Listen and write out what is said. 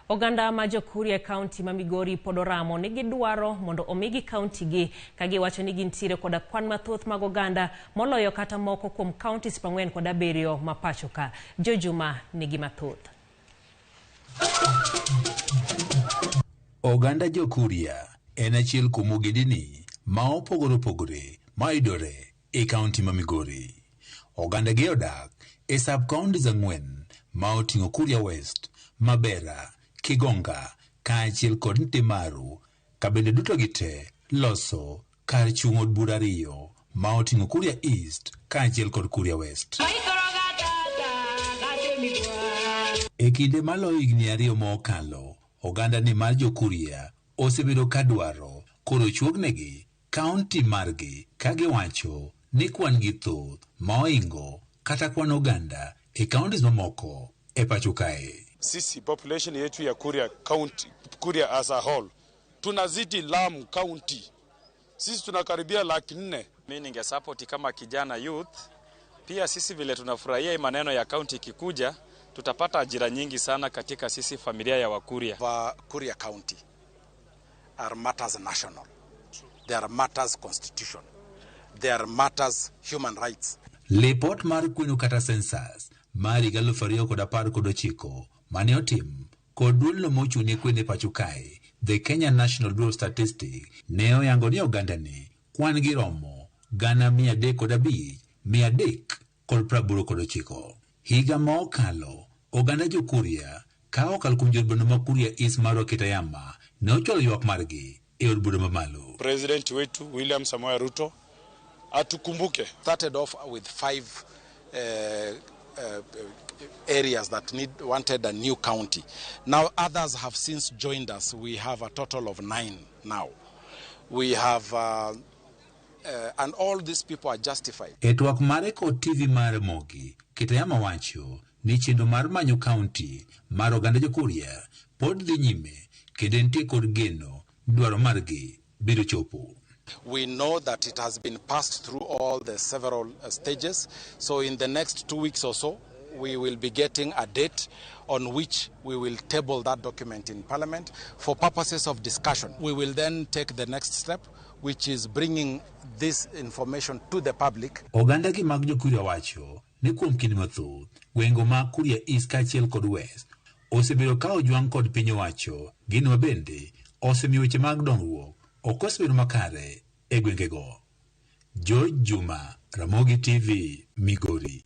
Oganda ma jo Kuria e kaunti ma Migori pod oramo ni gidwaro mondo omigi kaunti gi ka giwacho ni gintiere koda kwan mathoth mag oganda moloyo kata moko kuom counties 47 ma pacho ka. Jojuma nigi mathoth. Oganda jo Kuria en achiel kuom ogendini ma opogore opogore mayudore e kaunti ma Migori. Oganda gi odak e sub-counties 4 ma oting'o Kuria West, Mabera, Kigonga kaachiel kod Ntimaru, ka bende duto gite loso kar chung' od bura 2 ma oting'o Kuria East kaachiel kod Kuria West. E kinde maloyo higni 2 ma okalo, oganda ni mar jo Kuria osebedo ka dwaro koro chuognegi kaunti margi ka giwacho ni kwan gi thoth ma oingo kata kwan oganda e counties mamoko e pacho kae. Sisi population yetu ya Kuria County, Kuria as a whole tunazidi Lamu County, sisi tunakaribia 400,000. Mimi ninge support kama kijana youth, pia sisi vile tunafurahia hii maneno ya county ikikuja, tutapata ajira nyingi sana katika sisi familia ya Wakuria. Kuria County are matters national. They are matters constitution. They are matters human rights. Lipot mar kweno kata census mar higa 2019 mane otim kod duolno mochung' ne kweno e pacho kae, The Kenya National Bureau of Statistics, ne oyango ni oganda ni kwan gi romo 305,389. Higa ma okalo, oganda jo Kuria ka okalo kuom jood bura ma Kuria East Marwa Kitayama ne ochwalo ywak margi e od bura mamalo. President wetu William Samoei Ruto atukumbuke. Started off with 5 areas that wanted a new county. Now others have since joined us. We have a total of 9 now. We have and all these people are justified. E twak mare kod TV mar Ramogi, Kitayama wacho ni chenro mar manyo kaunti mar oganda jo Kuria pod dhi nyime kendo entie kod geno dwaro margi biro chopo. We know that it has been passed through all the several stages. So in the next 2 weeks or so, we will be getting a date on which we will table that document in Parliament for purposes of discussion. We will then take the next step, which is bringing this information to the public. Oganda gi mag jo Kuria wacho ni kuom kinde mathoth, gwenge mag Kuria East kaachiel kod West osebedo ka ojwang' kod piny owacho, gino ma bende osemiyo weche mag dongruok ok osebedo makare e gwengego. George Juma, Ramogi TV, Migori.